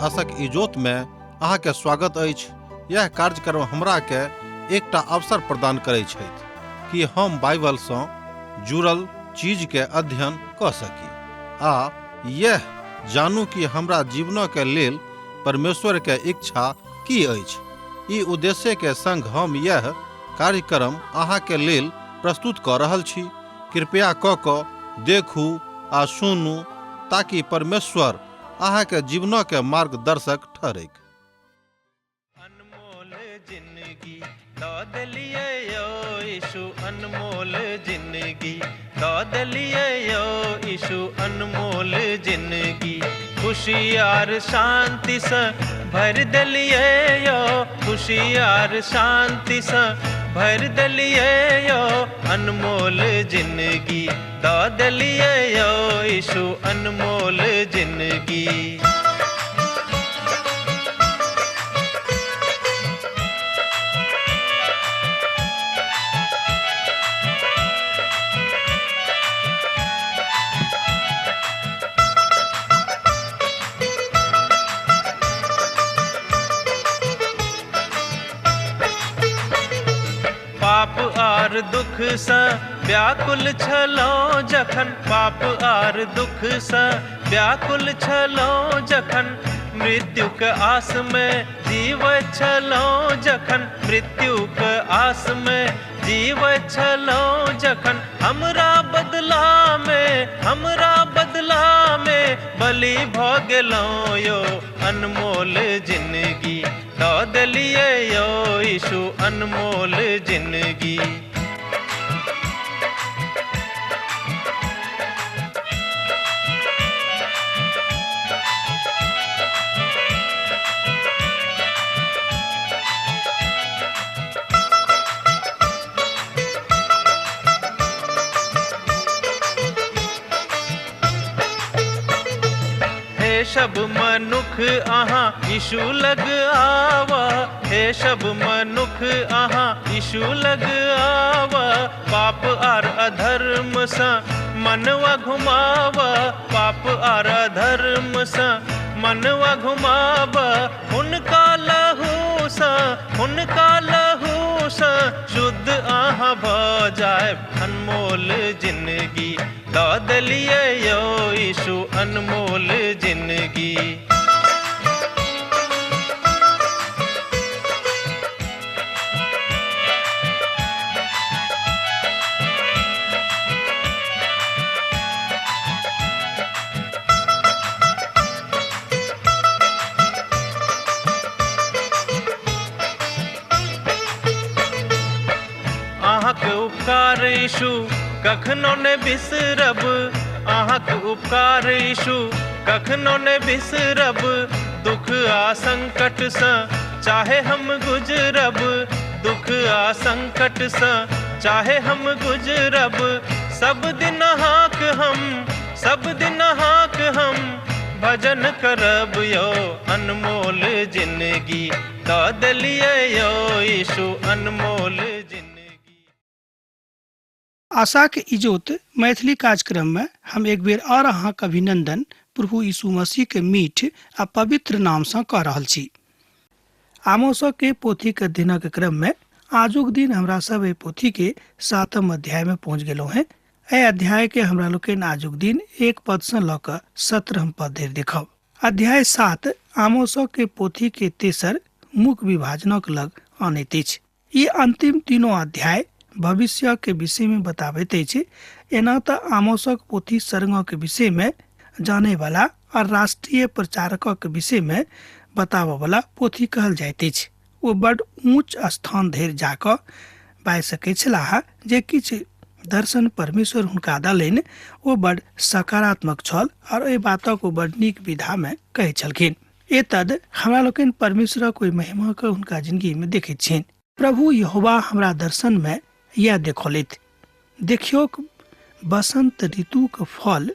आशक इजोत में अहाँ के स्वागत अछि। यह कार्यक्रम हमरा के एकटा अवसर प्रदान करै छथि कि हम बाइबल सँ जुड़ल चीज के अध्ययन कऽ सकी आ यह जानू कि हमरा जीवन के लेल परमेश्वर के इच्छा की अछि। ई उद्देश्य के संग हम यह कार्यक्रम अहाँ के लेल प्रस्तुत कऽ रहल छी। कृपया कऽ कऽ देखू आ सुनू ताकि परमेश्वर अहाँ के जीवन के मार्गदर्शक ठहरैक। अनमोल जिंदगी दऽ देलियै यौ यीशु, अनमोल जिंदगी दऽ देलियै यौ यीशु, अनमोल जिंदगी खुशी आर शांतिसँ भरि देलियै यौ, खुशी आर शांतिसँ भरि देलियै यौ, अनमोल जिंदगी दऽ देलियै यौ यीशु, अनमोल जिंदगी। पाप आर दुख सँ व्याकुल छलहुँ जखन, पाप आर दुख सँ व्याकुल छलहुँ जखन, मृत्युक आस में जीवैत छलहुँ जखन, मृत्युक आस में जीवैत छलहुँ जखन, हमरा बदला में, हमरा बदला में बलि भऽ गेलहुँ यौ, अनमोल जिंदगी दऽ देलियै यौ यीशु, अनमोल जिंदगी। हे सब मनुख अहाँ यीशु लग आवा, हे सब मनुख अहाँ यीशु लग आवा, पाप आर अधर्म सँ मनवा घुमावा, पाप आर अधर्म सँ मनवा घुमावा, हुनका लहू सँ, हुनका लहू सँ शुद्ध अहाँ भऽ जायब, अनमोल जिंदगी दऽ देलियै यौ यीशु, अनमोल जिंदगी। अहाँके उपकार यीशु कखनो ने बिसरब, अहाँके उपकार यीशु कखनो ने बिसरब, दुख आ संकट सँ चाहे हम गुजरब, दुख आ संकट सँ चाहे हम गुजरब, सब दिन अहाँक हम, सब दिन अहाँक हम भजन करब यौ, अनमोल जिंदगी दऽ देलियै यौ यीशु, अनमोल जिंदगी। आशाक इजोत मैथिली कार्यक्रम में हम एक बेर और अहाँक अभिनंदन प्रभु यीशु मसीह के मीठ आ पवित्र नाम सँ कऽ रहल छी। आमोस के पोथी के अध्ययनक क्रम में आजुक दिन हमरा सब एहि पोथी के 7म अध्याय में पहुंच गेलहुँ हैं। एहि अध्याय के हमरा लोकनि आजुक दिन 1 पद सँ लऽ कऽ 17 पद धरि देखब। अध्याय 7 आमोस के पोथी के तेसर मुख्य विभाजनक लग अनैत अछि। ई अंतिम तीनों अध्याय भविष्य के विषय में बताबैत अछि। एना तऽ आमोसक पोथी स्वर्गक विषय में जाने वाला और राष्ट्रीय प्रचारकक विषय में बताबऽ वाला पोथी कहल जाइत अछि। ओ बड ऊँच स्थान धरि जाकऽ बाजि सकैत छलाह जे किछु दर्शन परमेश्वर हुनका देलनि ओ बड सकारात्मक छल और एहि बातक ओ बड नीक विधा में कहै छलखिन। एतद हमरा लोकनि परमेश्वरक ओहि महिमाके हुनका जिंदगी में देखैत छियनि। प्रभु यहोवा हमरा दर्शन में यैह देखौलथि, देखियौक बसंत ऋतुक फल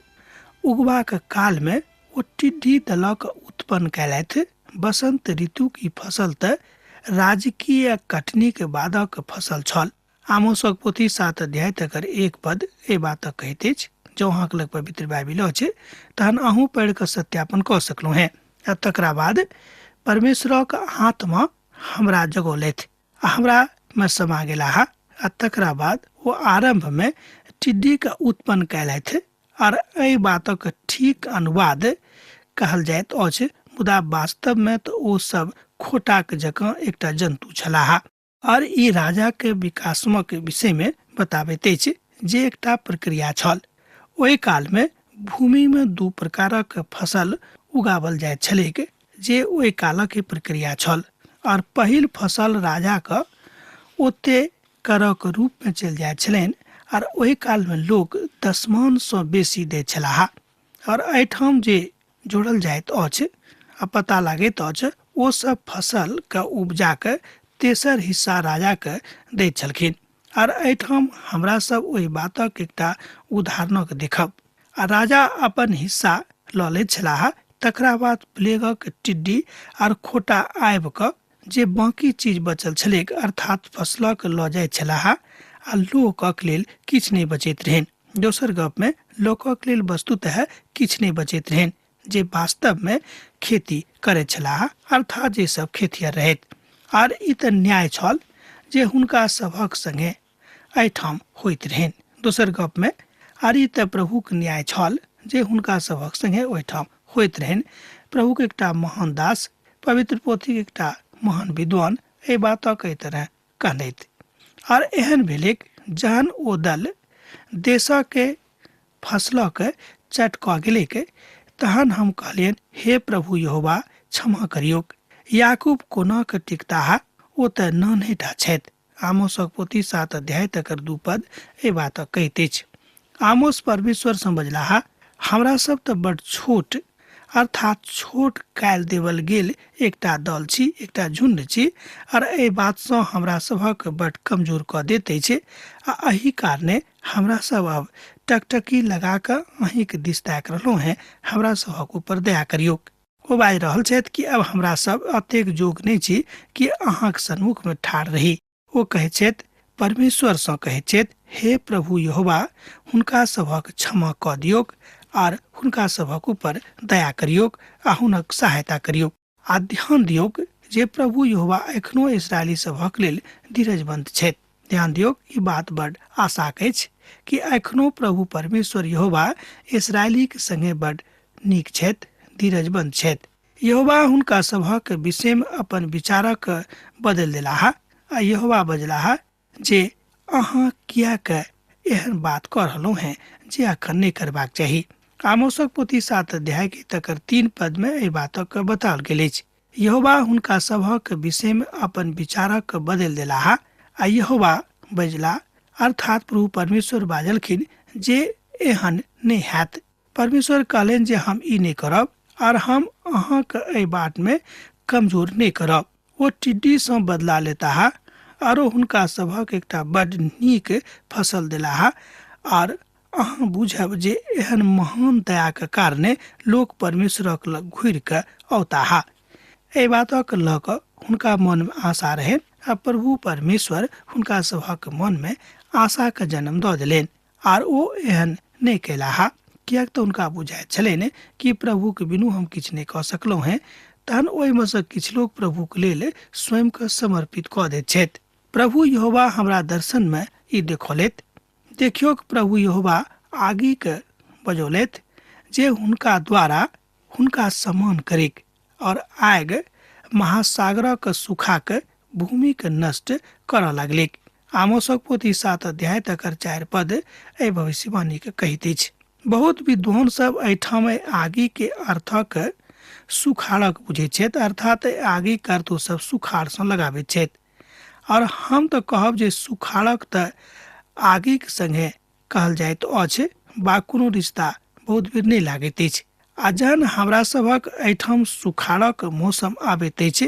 उगबाक काल में ओ टिड्डी दलक उत्पन्न कयलथि। बसंत ऋतुक ई फसल तऽ राजकीय कटनीक बादक फसल छल। आमोसक पोथी 7 अध्याय तकर 1 पद एहि बातक कहैत अछि। जँ अहाँके लग पवित्र बाइबिल अछि तहन अहूँ पढ़ि कऽ सत्यापन कऽ सकलहुँ हेँ। आ तकरा बाद परमेश्वरक आत्मा हमरा जगौलथि आ हमरा मे समा गेलाह आ तकरा बाद ओ आरम्भ मे टिड्डीके उत्पन्न कयलथि। आर एहि बातक ठीक अनुवाद कहल जाइत अछि, मुदा वास्तवमे तऽ ओ सब खोटाक जकाँ एकटा जन्तु छलाह। आर ई राजाके विकासमक विषयमे बताबैत अछि जे एकटा प्रक्रिया छल। ओहि कालमे भूमिमे दू प्रकारक फसल उगावल जाइत छलैक, जे ओहि कालक प्रक्रिया छल। आर पहिल फसल राजाके ओते करक रूपमे चलि जाइत छलनि आर ओहि कालमे लोक दशमानसँ बेसी दैत छलाह। आओर एहिठाम जे जोड़ल जाइत अछि आ पता लागैत अछि, ओ सब फसलके उपजाके तेसर हिस्सा राजाके दैत छलखिन। आर एहिठाम हमरा सब ओहि बातक एकटा उदाहरणक देखब। आ राजा अपन हिस्सा लऽ लैत छलाह, तकरा बाद प्लेगक टिड्डी आर खोटा आबि कऽ जे बाँकी चीज बचल छलैक अर्थात फसलक लऽ जाइत छलाह आ लोकक लेल किछु नहि बचैत रहनि। दोसर गपमे लोकक लेल वस्तुतः किछु नहि बचैत रहनि जे वास्तवमे खेती करैत छलाह, अर्थात जे सब खेतिहर रहैत। आर ई तऽ न्याय छल जे हुनका सभक संगे एहिठाम होइत रहनि। दोसर गपमे आर ई तऽ प्रभुक न्याय छल जे हुनका सभक संगे ओहिठाम होइत रहनि। प्रभुक एकटा महान दास, पवित्र पोथीक एकटा महान विद्वान एहि बातक एहि तरह कहलथि। आर एहन भेलैक जहन ओ दल देशके फसलक चट कऽ गेलैक, तहन हम कहलियनि, हे प्रभु यहोवा, क्षमा करियौक। याकूब कोना कऽ टिकताह? ओ तऽ नान्हेटा छथि। आमोसक पोथी 7 अध्याय तकर 2 पद एहि बातक कहैत अछि। आमोस परमेश्वर सँ बजलाह, हमरा सब तऽ बड छोट, अर्थात छोट कायल देवल गेल एकटा दल छी, एकटा झुंड छी, आर एहि बात सँ हमरा सभक बड कमजोर कऽ दैत अछि, आ एहि कारणे हमरा सब अब टकटकी लगा कऽ अहींक दिस ताकि रहलहुँ हेँ, हमरा सभक ऊपर दया करियौक। ओ बाजि रहल छथि कि अब हमरा सब अतेक जोग नहि छी कि अहाँक सन्मुख में ठाढ़ रही। ओ कहैत छथि, परमेश्वर सँ कहैत छथि, हे प्रभु यहोवा, हुनका सभक क्षमा कऽ दियौक आर हुनका सभक ऊपर दया करियौक आ हुनक सहायता करियौक। आ ध्यान दियौक जे प्रभु यहोवा एखनो इस्राएली सभक लेल धीरजवंत छथि। ध्यान दियौक, ई बात बड आशाक अछि कि एखनो प्रभु परमेश्वर यहोवा इस्राएलीक संगे बड नीक छथि, धीरजवंत छथि। यहोवा हुनका सभक विषयमे अपन विचारक बदलि देलाह आ यहोवा बजलाह जे अहाँ किएक एहन बात कऽ रहलहुँ हेँ जे अखन नहि करबाक चाही। आमोसक पोथी 7 अध्याय के तकर 3 पद में एहि बातक बताओल गेल अछि। यहोवा हुनका सभक विषयमे अपन विचारक बदलि देलाह आ यहोवा बजला, अर्थात प्रभु परमेश्वर बाजलखिन जे एहन नहि हैत। परमेश्वर कहलनि जे हम ई नहि करब आर हम अहाँक एहि बाटमे कमजोर नहि करब। ओ टिड्डीसँ बदला लेताह आरो हुनका सभक एकटा बड नीक फसल देलाह आर अहाँ बुझब जे एहन महान दयाक कारणे लोक परमेश्वरक लग घुरि कऽ औताह। एहि बातक लऽ कऽ हुनका मनमे आशा रहनि आ प्रभु परमेश्वर हुनका सभक मनमे आशाक जन्म दऽ देलनि आर ओ एहन नहि कयलाह, किएक तऽ हुनका बुझाइत छलनि कि प्रभुक बिनु हम किछु नहि कऽ सकलहुँ हेँ। तहन ओहिमे सँ किछु लोक प्रभुक लेल स्वयंके समर्पित कऽ दैत छथि। प्रभु यहोवा हमरा दर्शनमे ई देखौलथि। देखियौक, प्रभु यहोवा आगिके बजौलथि जे हुनका द्वारा हुनका सम्मान करिक और आगि महासागरक सूखाक भूमिके नष्ट करऽ लगलैक। आमोसक पोथी 7 अध्याय तकर 4 पद एहि भविष्यवाणीके कहैत अछि। बहुत विद्वान सब एहिठाम एहि आगिके अर्थक सुखाड़क बुझैत छथि, अर्थात एहि आगिक अर्थ ओ सब सुखाड़सँ लगाबैत छथि। और हम तऽ कहब जे सुखाड़क तऽ आगिक संगे कहल जाइत अछि बा कोनो रिश्ता बहुत बेर नहि लागैत अछि। आ जहन हमरा सभक एहिठाम सुखाड़क मौसम आबैत अछि,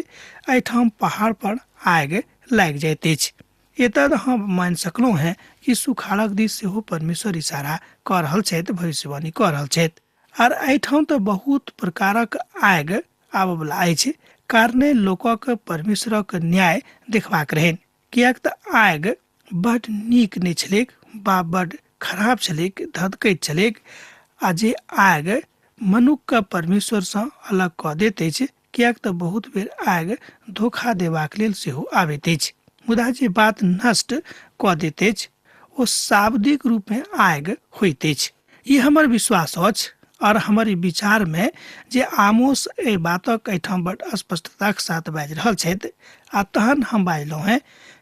एहिठाम पहाड़ पर आगि लागि जाइत अछि। एतद हम मानि सकलहुँ हेँ कि सुखाड़क दिस सेहो परमेश्वर इशारा कऽ रहल छथि, भविष्यवाणी कऽ रहल छथि। आर एहिठाम तऽ बहुत प्रकारक आगि आबऽवला अछि, कारणे लोकक परमेश्वरक न्याय देखबाक रहनि, किएक तऽ आगि बड नीक नहि छलैक बा बड खराब छलैक, धधकैत छलैक। आ जे आगि मनुक्खके परमेश्वरसँ अलग कऽ दैत अछि, किएक तऽ बहुत बेर आगि धोखा देबाक लेल सेहो आबैत अछि। मुदा जे बात नष्ट कऽ दैत अछि ओ शाब्दिक रूपमे आगि होइत अछि। ई हमर विश्वास अछि आओर हमर ई विचारमे जे आमोस एहि बातक एहिठाम बड स्पष्टताक साथ बाजि रहल छथि। आ तहन हम बाजलहुँ हेँ,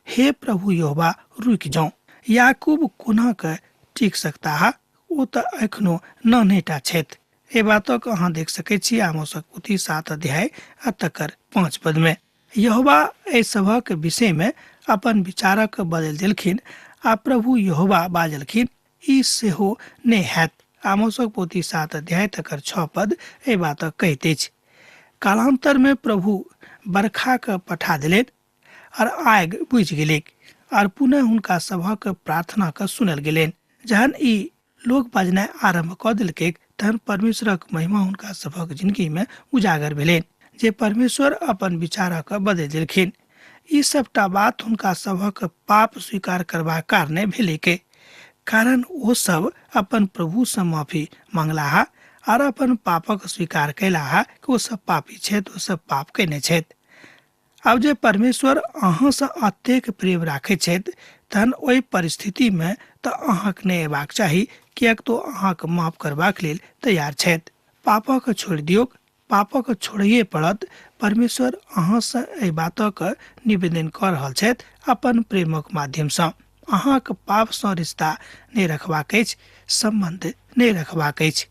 हे प्रभु यहोवा रुकि जाउ, याकूब कोना कऽ टिक सकताह? ओ तऽ एखनो नान्हेटा छथि। एहि बातक अहाँ देख सकैत छी आमोसक पोथी 7 अध्याय आ तकर 5 पदमे। यहोवा एहि सभक विषयमे अपन विचारक बदलि देलखिन आ प्रभु यहोवा बाजलखिन, ई सेहो नहि हैत। आमोसक पोथी 7 अध्याय तकर 6 पद एहि बातक कहैत अछि। कालांतरमे प्रभु बरखाके पठा देलनि और आगि बुझि गेलैक और पुनः हुनका सभक प्रार्थनाके सुनल गेलनि। जहन ई लोक बजनाइ आरम्भ कऽ देलकैक तहन परमेश्वरक महिमा हुनका सभक जिंदगीमे उजागर भेलनि, जे परमेश्वर अपन विचारक बदलि देलखिन। ई सबटा बात हुनका सभक पाप स्वीकार करबाक कारणे भेलैक, कारण ओ सब अपन प्रभुसँ माफी मांगलाह आर अपन पापक स्वीकार कयलाह कि ओ सब पापी छथि, ओ सब पाप कयने छथि। आब जे परमेश्वर अहाँसँ अतेक प्रेम राखैत छथि तहन ओहि परिस्थितिमे तऽ अहाँके नहि अयबाक चाही, किएक तऽ अहाँके माफ करबाक लेल तैयार छथि। पापक छोड़ि दियौक, पापक छोड़ैए पड़त। परमेश्वर अहाँसँ एहि बातक निवेदन कऽ रहल छथि अपन प्रेमक माध्यमसँ। अहाँके पापसँ रिश्ता नहि रखबाक अछि, सम्बन्ध नहि रखबाक अछि।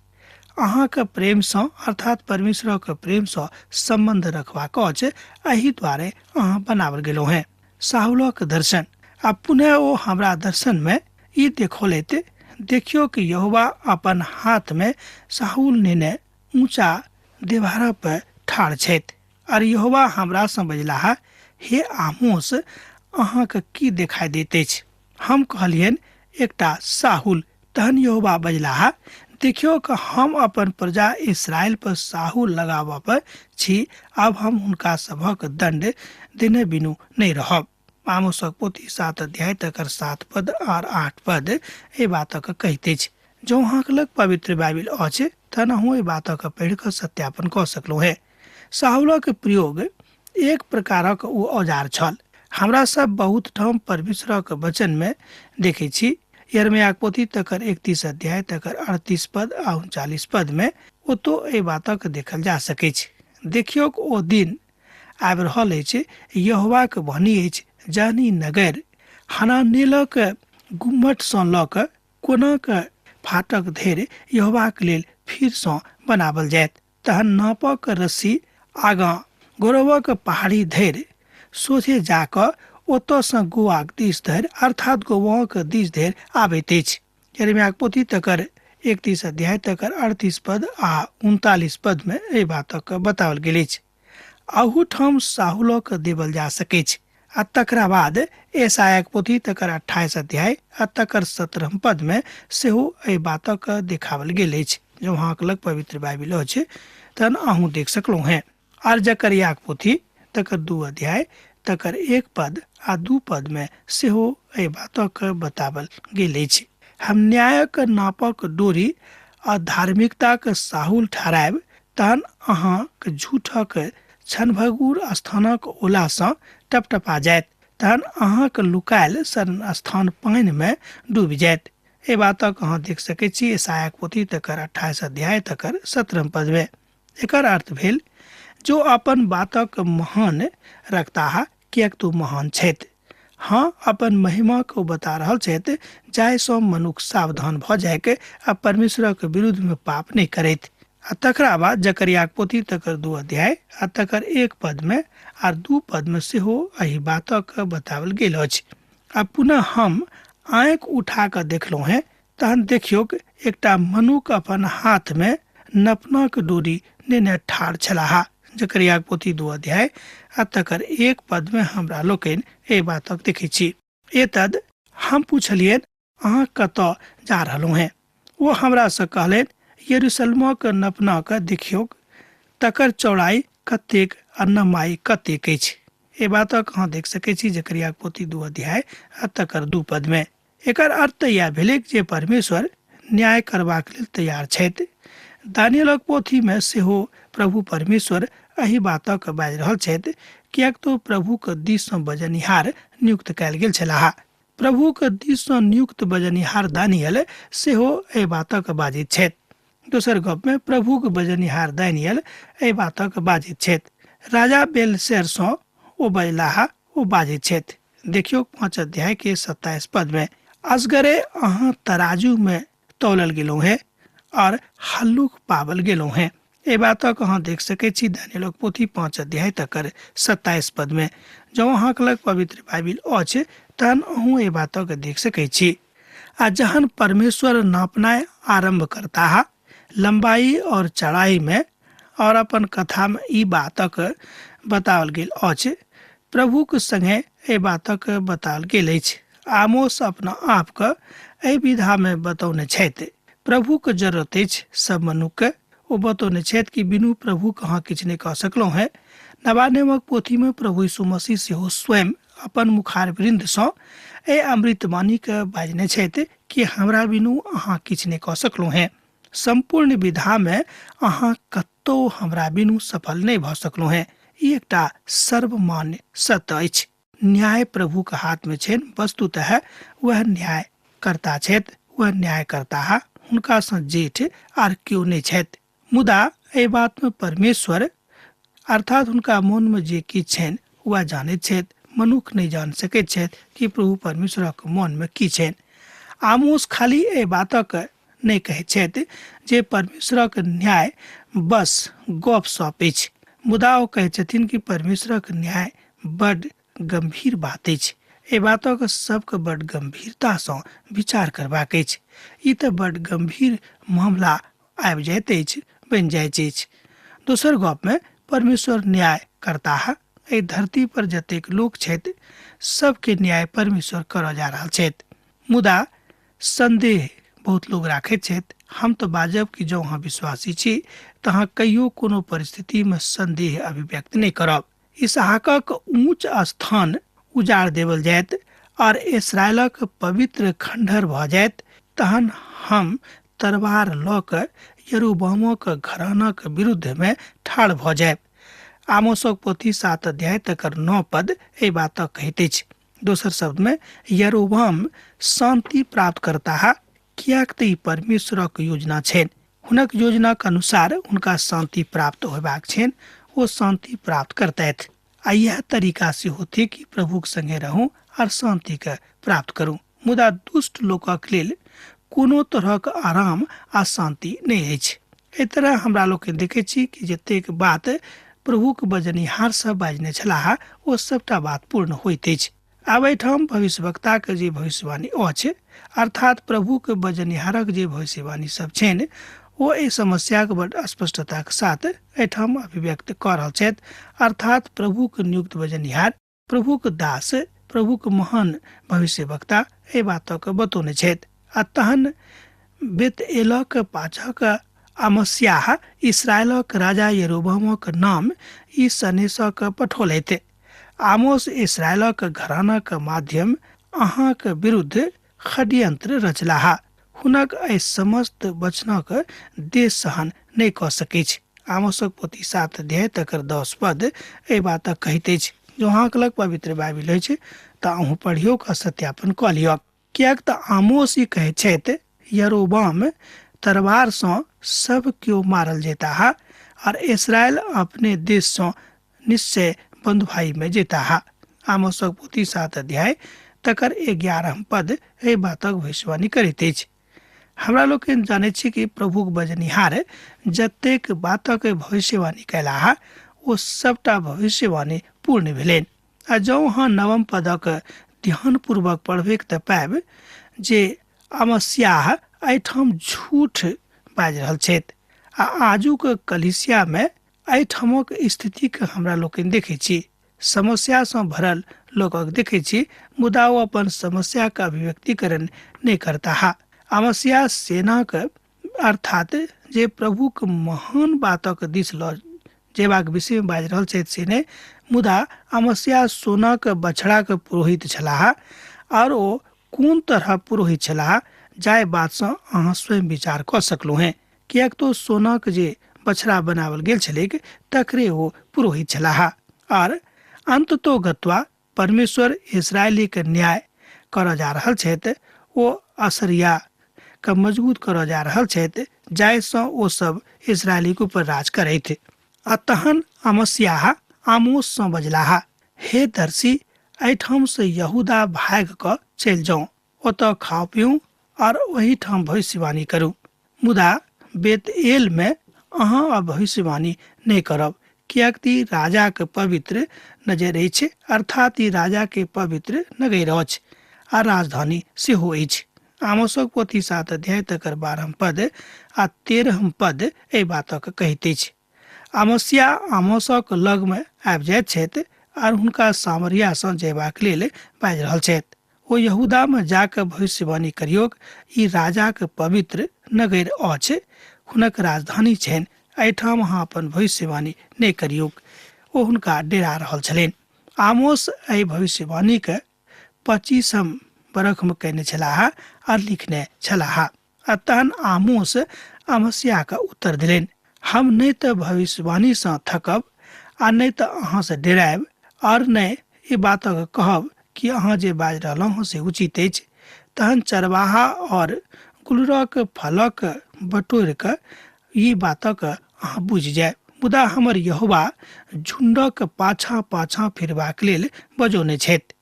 अहाँके प्रेमसँ अर्थात परमेश्वरक प्रेमसँ सम्बन्ध रखबाक अछि, एहि दुआरे अहाँ बनाओल गेलहुँ हेँ। साहुलक दर्शन। आ पुनः ओ हमरा दर्शनमे ई देखौलथि, देखियौ कि यहोवा अपन हाथमे साहुल नेने ऊँचा देवारा पर ठाढ़ छथि। आर यहोवा हमरासँ बजलाह, हे आमोस, अहाँके की देखाइ दैत अछि? हम कहलियनि, एकटा साहुल। तहन यहोवा बजलाह, देखियौ कि हम अपन प्रजा इसराइल पर साहुल लगाबऽ पर छी, आब हम हुनका सभक दण्ड देने बिनु नहि रहब। आमोसक पोथी 7 अध्याय तकर 7 पद आर 8 पद एहि बातक कहैत अछि। जँ अहाँके लग पवित्र बाइबिल अछि तहन अहूँ एहि बातक पढ़ि कऽ सत्यापन कऽ सकलहुँ हेँ। साहुलक प्रयोग एक प्रकारक ओ औजार छल। हमरा सब बहुत ठाम परमेश्वरक वचनमे देखै छी। यिर्मयाक पोथी तकर 31 अध्याय तकर 38 पद आ 39 पदमे ओतो एहि बातक देखल जा सकैछ। देखियौक ओ दिन आबि रहल अछि, यहोवाक वाणी अछि, जहन ई नगर हनानेलक गुम्मटसँ लऽ कऽ कोनाक फाटक धरि यहोवाक लेल फिरसँ बनाओल जायत। तहन नापक रस्सी आगाँ गौरवक पहाड़ी धरि सोझे जा कऽ ओतऽसँ गोआक दिस धरि अर्थात गोवाक दिस धरि आबैत अछि। यिर्मयाक पोथी तकर 31 अध्याय तकर 38 पद आ 39 पदमे एहि बातक बताओल गेल अछि। अहूठाम साहुलक देवल जा सकैछ। आ तकरा बाद एसायक पोथी तकर 28 अध्याय आ तकर 17 पदमे सेहो एहि बातक देखाओल गेल अछि। जँ अहाँक लग पवित्र बाइबिल अछि तहन अहूँ देख सकलहुँ हेँ। आर जकरियाक पोथी तकर 2 अध्याय तकर 1 पद आ 2 पदमे सेहो एहि बातक बताओल गेल अछि। हम न्यायक नापक डोरी आ धार्मिकताक साहुल ठहरायब, तहन अहाँक झूठक क्षणभंगुर स्थानक ओलासँ टपटपा जायत, तहन अहाँक लुकायल शरण स्थान पानिमे डूबि जायत। एहि बातक अहाँ देख सकैत छी ईसायाक पोथी तकर 28 अध्याय तकर 17 पदमे। एकर अर्थ भेल जो अपन बातक महान रखताह, किएक तो महान छथि। हाँ, अपन महिमाक ओ बता रहल छथि, जाहिसँ मनुख सावधान भऽ जायके आ परमेश्वरक विरुद्धमे पाप नहि करैत। आ तकरा बाद जकरियाक पोथी तकर 2 अध्याय आ तकर 1 पदमे आर 2 पदमे सेहो एहि बातक बताओल गेल अछि। आ पुनः हम आँखि उठा कऽ देखलहुँ हेँ, तहन देखियौक एकटा मनुख अपन हाथमे नपनाक डोरी नेने ठाढ़ छलाह। जकरियाक पोथी 2 अध्याय आ तकर 1 पदमे हमरा लोकनि एहि बातक देखै छी। एतद हम पुछलियनि, अहाँ कतऽ जा रहलहुँ हेँ? ओ हमरासँ कहलनि, यरूशलेमक नपनाक देखियौक, तकर चौड़ाइ कतेक आ नमाइ कतेक अछि। एहि बातक अहाँ देख सकैत छी जकरियाक पोथी 2 अध्याय आ तकर 2 पदमे। एकर अर्थ तऽ इएह भेलैक जे परमेश्वर न्याय करबाक लेल तैयार छथि। दानियलक पोथी में सेहो प्रभु परमेश्वर एहि बातक बाजि रहल छथि, किएक तो प्रभुक दिस सँ बजनिहार नियुक्त कयल गेल छलाह। प्रभुक दिस सँ नियुक्त बजनिहार दानियल सेहो एहि बातक बाजैत छथि। दोसर गप में प्रभुक बजनिहार दानियल एहि बातक बाजैत छथि। राजा बेलशेर सँ ओ बजलाह, ओ बाजैत छथि। देखियौ 5 अध्याय के 27 पद में, असगरे अहाँ तराजू में तौलल गेलहुँ हे और हल्लुक पावल गेलहुँ हे। एहि बातक अहाँ देख सकै छी दानियलक पोथी 5 अध्याय तकर 27 पद में। जँ अहाँके लग पवित्र बाइबिल अछि तहन अहूँ एहि बातक देख सकै छी। आ जहन परमेश्वर नापनाइ आरंभ करताह लंबाई और चौड़ाई में, और अपन कथा में ई बातक बताओल गेल अछि, प्रभुक संगे एहि बातक बताओल गेल अछि। आमोस अपना आपके एहि विधा में बतौने छथि। प्रभुक जरूरत अछि सब मनुख के। ओ बतौने छथि कि बिनु प्रभु अहाँ किछु नहि कऽ सकलहुँ हेँ। नवा नियमक पोथी में प्रभु यीशु मसीह सेहो स्वयं अपन मुखार वृन्द सँ एहि अमृतवाणी के बाजने छथि कि हमरा बिनु अहाँ किछु नहि कऽ सकलहुँ हेँ। सम्पूर्ण विधा में अहाँ कतौ हमरा बिनु सफल नहि भऽ सकलहुँ हेँ। ई एकटा सर्वमान्य सत्य अछि। न्याय प्रभु के हाथ में छनि, वस्तुतः वह न्याय कर्ता छथि, वह न्याय करताह, हुनका सँ जेठ आर केओ नहि छथि। मुदा एहि बात में परमेश्वर अर्थात हुनका मोन में जे किछु छनि वएह जानैत छथि। मनुख नहि जान सकैत छथि कि प्रभु परमेश्वरक मोन में की छनि। आमोस खाली एहि बातक नहि कहैत छथि जे परमेश्वरक न्याय बस गप सप अछि, मुदा ओ कहैत छथिन कि परमेश्वरक न्याय बड गंभीर बात अछि। एहि बातक सबके बड गंभीरतासँ विचार करबाक अछि। ई तऽ बड गंभीर मामला आबि जाइत अछि, बनि जाइत अछि। दोसर गपमे परमेश्वर न्याय करताह। एहि धरती पर जतेक लोक छथि सबके न्याय परमेश्वर करऽ जा रहल छथि। मुदा संदेह बहुत लोग राखैत छथि। हम तऽ बाजब कि जँ अहाँ विश्वासी छी तऽ अहाँ कहियो कोनो परिस्थितिमे संदेह अभिव्यक्त नहि करब। इसहाकक ऊँच स्थान उजाड़ देवल जायत और इसराइलक पवित्र खंडहर भऽ जायत, तहन हम तरवार लऽ कऽ यरूबामक घरानाक विरुद्धमे ठाढ़ भऽ जायब। आमोसक पोथी 7 अध्याय तकर 9 पद एहि बातक कहैत अछि। दोसर शब्दमे यरोबाम शांति प्राप्त करताह, किएक तऽ ई परमेश्वरक योजना छनि। हुनक योजनाक अनुसार हुनका शांति प्राप्त होयबाक छनि, ओ शांति प्राप्त करतथि। आ इएह तरीका सेहो थिक कि प्रभुक संगे रहू आर शांतिके प्राप्त करू। मुदा दुष्ट लोकक लेल कोनो तरहक आराम आ शांति नहि अछि। एहि तरह हमरा लोकनि देखै छी कि जतेक बात प्रभुक बजनिहार सब बाजने छलाह ओ सबटा बात पूर्ण होइत अछि। आब एहिठाम भविष्यवक्ताक जे भविष्यवाणी अछि, अर्थात प्रभुक बजनिहारक जे भविष्यवाणी सब छनि, ओ एहि समस्याक बड स्पष्टताक साथ एहिठाम अभिव्यक्त कऽ रहल छथि। अर्थात प्रभुक नियुक्त बजनिहार, प्रभुक दास, प्रभुक महान भविष्यवक्ता एहि बातक बतौने छथि। आ तहन बेतएलक पाछाक अमस्याह इसराइलक राजा यरोबामक नाम ई सनेसक पठौलथि। आमोस इसराइलक घरानाक माध्यम अहाँक विरुद्ध षड्यंत्र रचलाह। हुनक एहि समस्त वचनक देश सहन नहि कऽ सकैछ। आमोसक पोथी 7 अध्याय तकर 10 पद एहि बातक कहैत अछि। जँ अहाँक लग पवित्र बाइबिल अछि तऽ अहूँ पढ़ियौ आ सत्यापन कऽ लिअ। किएक तऽ आमोस ई कहैत छथि, यरोबाम तरवारसँ सब केओ मारल जेताह और इसराइल अपने देशसँ निश्चय बंधुआईमे जेताह। आमोसक पोथी 7 अध्याय तकर 11 पद एहि बातक भविष्यवाणी करैत अछि। हमरा लोकनि जानैत छी कि प्रभुक बजनिहार जतेक बातक भविष्यवाणी कयलाह ओ सबटा भविष्यवाणी पूर्ण भेलनि। आ जँ अहाँ 9 पदक ध्यानपूर्वक पढ़बैक तऽ पायब जे अमस्याह एहिठाम झूठ बाजि रहल छथि। आ आजुक कलीसियामे एहिठामक स्थितिके हमरा लोकनि देखै छी, समस्यासँ भरल लोकक देखै छी, मुदा ओ अपन समस्याके अभिव्यक्तिकरण नहि करताह। अमस्या सेनाक अर्थात जे प्रभुक महान बातक दिस लऽ जेबाक विषयमे बाजि रहल छथि से नहि, मुदा अमस्या सोनाक बछड़ाक पुरोहित छलाह और ओ कोन तरह पुरोहित छलाह जाहि बातसँ अहाँ स्वयं विचार कऽ सकलहुँ हेँ। किएक तो सोनाक जे बछड़ा बनावल गेल छलैक तकरे ओ पुरोहित छलाह। आर अंततो गत्वा परमेश्वर इसराइली के न्याय करऽ जा रहल छथि, ओ असरिया के मजबूत करऽ जा रहल छथि जाहिसँ ओ सब इसराइलीक ऊपर राज करथि। आ तहन अमस्याह आमोससँ बजलाह, हे दर्शी, एहिठामसँ यहूदा भागि कऽ चलि जाउ, ओतऽ खाउ पीउ और ओहिठाम भविष्यवाणी करू, मुदा बेतएल मे अहाँ अब भविष्यवाणी नहि करब, किएक तऽ ई राजाक पवित्र नजर अछि, अर्थात ई राजा के पवित्र नगर अछि आ राजधानी सेहो अछि। आमोसक पोथी 7 अध्याय तकर 12 पद आ 13 पद एहि बातक कहैत अछि। आमोसिया आमोसक लगमे आबि जाइत छथि आर हुनका सामरियासँ जयबाक लेल बाजि रहल छथि। ओ यहूदामे जाकऽ भविष्यवाणी करियौक, ई राजाक पवित्र नगर अछि, हुनक राजधानी छनि, एहिठाम अहाँ अपन भविष्यवाणी नहि करियौक। ओ हुनका डेरा रहल छलनि। आमोस एहि भविष्यवाणीके 25 बरखमे कयने छलाह आ लिखने छलाह। आ तहन आमोस अमस्याके उत्तर देलनि, हम नहि तऽ भविष्यवाणीसँ थकब आ नहि तऽ अहाँसँ डेरायब, आओर नहि ई बातक कहब कि अहाँ जे बाजि रहलहुँ हँ से उचित अछि। तहन चरवाहा आओर गुलरक फलक बटोरि कऽ ई बातक अहाँ बुझि जायब, मुदा हमर यहोवा झुण्डक पाछाँ पाछाँ फिरबाक लेल बजौने छथि।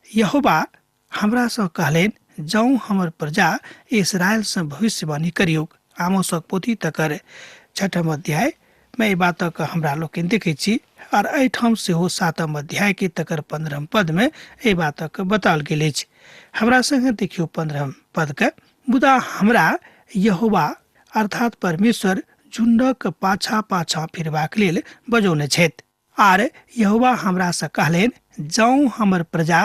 यहोवा हमरासँ कहलनि, जाउ हमर प्रजा इसराइलसँ भविष्यवाणी करियौक। आमोसक पोथी तकर 6 अध्याय मे एहि बातक हमरा लोकनि देखै छी, आर एहिठाम सेहो 7 अध्याय के तकर 15 पद मे एहि बातक बताओल गेल अछि। हमरा संगे देखियौ 15 पद के, मुदा हमरा यहोवा अर्थात परमेश्वर झुण्डक पाछाँ पाछाँ फिरबाक लेल बजौने छथि। आर यहोवा हमरासँ कहलनि, जाउ हमर प्रजा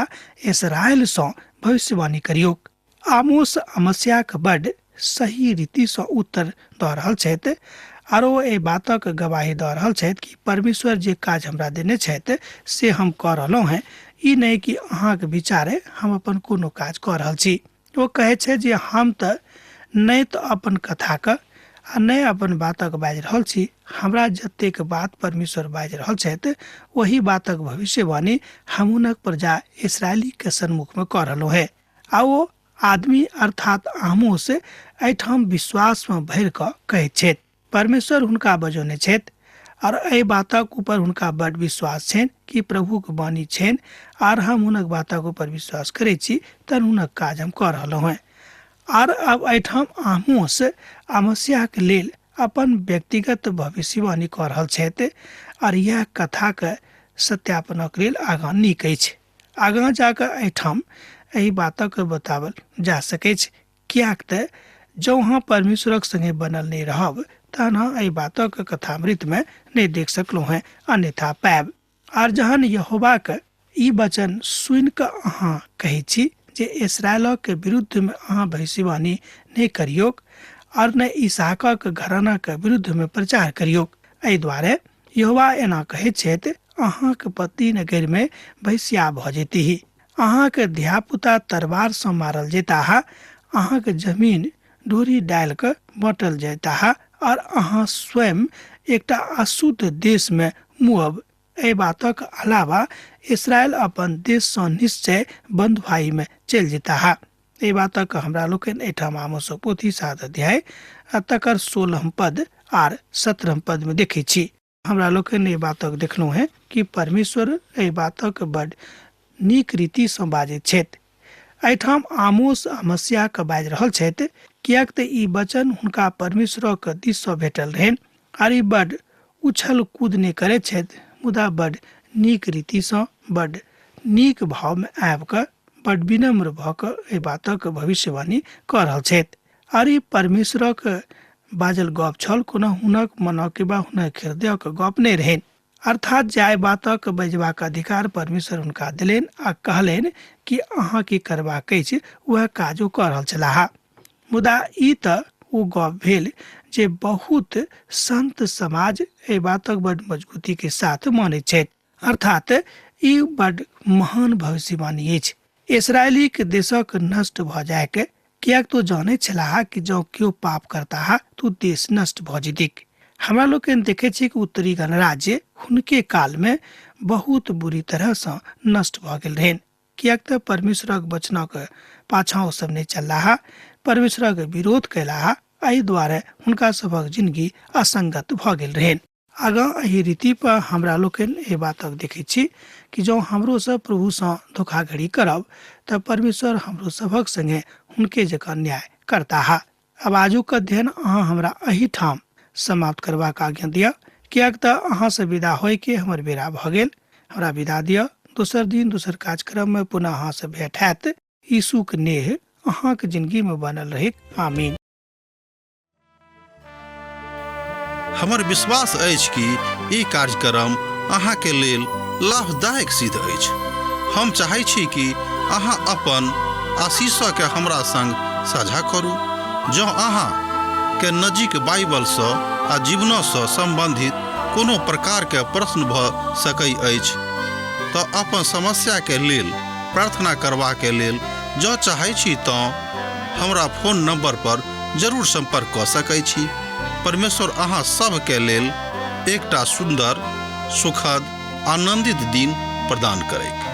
इसराइलसँ भविष्यवाणी करियौक। आमोस अमस्याक बड सही रीतिसँ उत्तर दऽ रहल छथि आर ओ एहि बातक गवाही दऽ रहल छथि कि परमेश्वर जे काज हमरा देने छथि से हम कऽ रहलहुँ हेँ, ई नहि कि अहाँक विचारे हम अपन कोनो काज कऽ रहल छी। ओ कहै छै जे हम तऽ नहि तऽ अपन कथाके आ नहि अपन बातक बाजि रहल छी, हमरा जतेक बात परमेश्वर बाजि रहल छथि ओहि बातक भविष्यवाणी हम हुनक प्रजा इसराइलीके सन्मुखमे कऽ रहलहुँ हेँ। आ ओ आदमी अर्थात आमोस एहिठाम विश्वासमे भरि कऽ कहैत छथि, परमेश्वर हुनका बजौने छथि और एहि बातक ऊपर हुनका बड विश्वास छनि कि प्रभुक वाणी छनि आर हम हुनक बातक ऊपर विश्वास करै छी, तहन हुनक काज हम कऽ रहलहुँ हेँ। आर अब एहिठाम आमोस अमस्याके लेल अपन व्यक्तिगत भविष्यवाणी कऽ रहल छथि आर इएह कथाके सत्यापनक लेल आगाँ नीक अछि। आगाँ जाकऽ एहिठाम एहि बातक बताओल जा सकैछ, किएक तऽ जँ अहाँ परमेश्वरक संगे बनल नहि रहब तहन अहाँ एहि बातक कथामृतमे नहि देख सकलहुँ हेँ, अन्यथा पायब। आर जहन यहोवाक ई वचन सुनि कऽ अहाँ कहै छी जे इसराइलक विरुद्धमे अहाँ भविष्यवाणी नहि करियौक आर ने इसहाकक घरानाक विरुद्धमे प्रचार करियौक, एहि दुआरे यहोवा एना कहैत छथि, अहाँक पत्नी नगरमे भैंसिया भऽ जेतीह, अहाँक धियापुता तरवारसँ मारल जेताह, अहाँक जमीन डोरी डालि कऽ बाँटल जेताह और अहाँ स्वयं एकटा अशुद्ध देशमे मुअब। एहि बातक अलावा इसराइल अपन देशसँ निश्चय बन्धुआईमे चलि जेताह। एहि बातक हमरा लोकनि एहिठाम आमोसक पोथी 7 अध्याय आ तकर 16 पद आर 17 पदमे देखै छी। हमरा लोकनि एहि बातक देखलहुँ हेँ कि परमेश्वर एहि बातक बड नीक रीतिसँ बाजैत छथि। एहिठाम आमोस अमस्याके बाजि रहल छथि, किएक तऽ ई वचन हुनका परमेश्वरक दिससँ भेटल रहनि आर ई बड उछल कूद नहि करैत छथि, मुदा बड नीक रीतिसँ बड नीक भावमे आबि कऽ बड विनम्र भऽ कऽ एहि बातक भविष्यवाणी कऽ रहल छथि। आर ई परमेश्वरक बाजल गप छल, कोनो हुनक मनक वा हुनक हृदयक गप नहि रहनि। अर्थात जाहि बातक बजबाक अधिकार परमेश्वर हुनका देलनि आ कहलनि कि अहाँ की करबाक अछि, वएह काज ओ कऽ रहल छलाह। मुदा ई तऽ ओ गप भेल जे बहुत संत समाज एहि बातक बड मजबूती के साथ मानैत छथि, अर्थात ई बड महान भविष्यवाणी अछि। इसराइलीक देशक नष्ट भऽ जायके किएक तऽ ओ जानैत छलाह कि जँ केओ पाप करताह तऽ ओ देश नष्ट भऽ जेतैक। हमरा लोकनि देखैत छी कि उत्तरी गणराज्य हुनके कालमे बहुत बुरी तरहसँ नष्ट भऽ गेल रहनि, किएक तऽ परमेश्वरक वचनक पाछाँ ओ सब नहि चललाह, परमेश्वरक विरोध कयलाह। एहि दुआरे हुनका सभक जिनगी असंगत भऽ गेल रहनि। आगाँ एहि रीति पर हमरा लोकनि एहि बातक देखैत छी कि जँ हमरो सब प्रभुसँ धोखाधड़ी करब तऽ परमेश्वर हमरो सभक संगे हुनके जकाँ न्याय करताह। आब आजुक अध्ययन अहाँ हमरा एहिठाम समाप्त करबाक आज्ञा दिअ, किएक तऽ अहाँसँ विदा होइके हमर बेरा भऽ गेल। हमरा विदा दिअ। दोसर दिन दोसर कार्यक्रममे पुनः अहाँसँ भेंट हैत। यीशुक नेह अहाँक जिंदगीमे बनल रहैक। आमीन। हमर विश्वास अछि कि ई कार्यक्रम अहाँके लेल लाभदायक सिद्ध अछि। हम चाहै छी कि अहाँ अपन आशीषके हमरा संग साझा करू। जँ अहाँ के नजीक बाइबलसँ आ जीवनसँ सम्बन्धित कोनो प्रकारके प्रश्न भऽ सकै अछि तऽ अपन समस्याके लेल प्रार्थना करबाके लेल जँ चाहै छी तँ हमरा फोन नंबर पर जरूर संपर्क कऽ सकै छी। परमेश्वर अहाँ सभके लेल एकटा सुन्दर, सुखद, आनंदित दिन प्रदान करैक।